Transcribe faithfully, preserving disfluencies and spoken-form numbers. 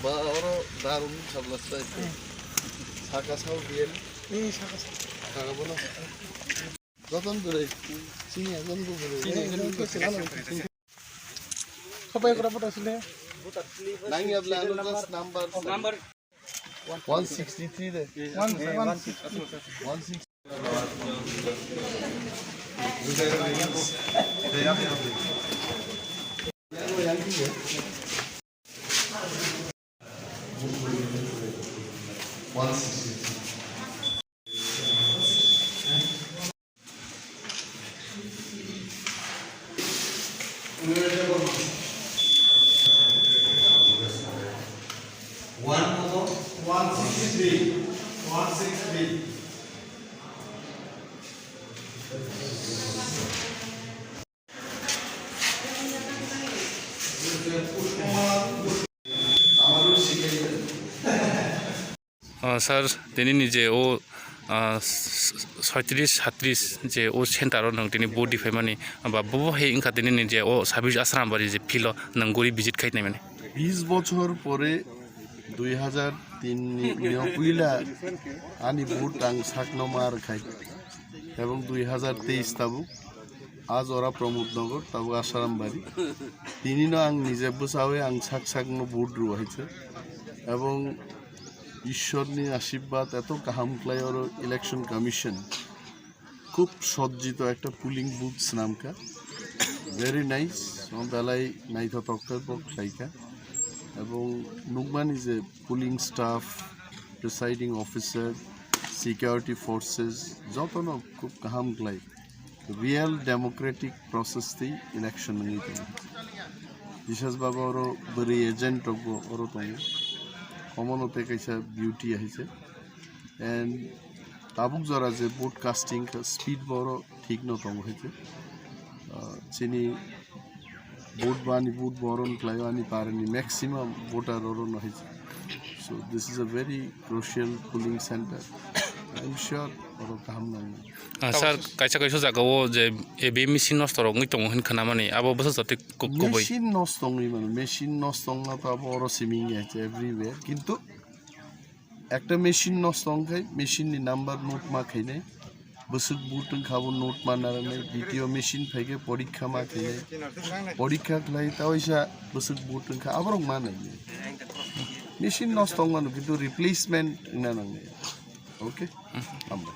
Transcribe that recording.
Ba oro darum sabla sai. Saka sao biye. Eh, saka sao. Saka bono. Joton dure. Sini joton dure. Sini joton dure. Kapai kura photo sile. Nang ya bla anu just number. Number. One sixty-three de. One, one sixty. One sixty. One sixty-three. One kto? One sixty-three. One sixty-three. Amaru sikhe. Ah, sir, tini ni je o, ah, soitris hatris je o center o nang tini vote di phaimani, ba bo hai wngkha tini ni je o sabis Asrambari je field o nang guri visit khai naimani. Bis bochor pore dui hajar tin ni, ni puila ani vote ang sakno mar khai, ebong dui hajar teis tabuk. Aaj ora Pramod Nagar, tabuk Asrambari. Tini no ang nije bwchawi ang sak sak no vote rw hai se. Ebong Ishwar ni ashirbad eto kaham khlai oro election commission. Khub sojjito ekta polling booth swnamkha. Very nice. Omo belai naithotok khe bo khlaikha. Ebong nukmani je polling staff, presiding officer, security forces, jotono khub kaham khlai. Real democratic process tei election wngwi tongo. Biswas baba oro bwrwi agent rokbo oro tongo. Omono tei kaisa beauty hai se. And tabuk jora je vote casting kha, speed bo oro thik no tongo hai se. Ah, chini vote ba ani vote bo oro no khlaio, ani parani maximum voter oro no hai se. So this is a very crucial polling center. I am sure oro kaham nangni. Ah, sir, kaisa kaisa jaga o je A B M machine nosto rok wngwi tongo hin khwnamani, abo bwsa jati ku-, kubui. Machine nosto wngwi mano, machine nosto wngma to abo oro siming ya everywhere. Kintu ekta machine nosto wngkhai, machine ni number note ma khainai, bwswk vote wngkha abo note ma narwknai, D T O machine phaikhe porikha ma khainai, porikha khlai ta waisa bwswk vote wngkha aborok ma nainai. Machine nosto wngmano kintu replacement wngna nangnai. Okay? Hambai.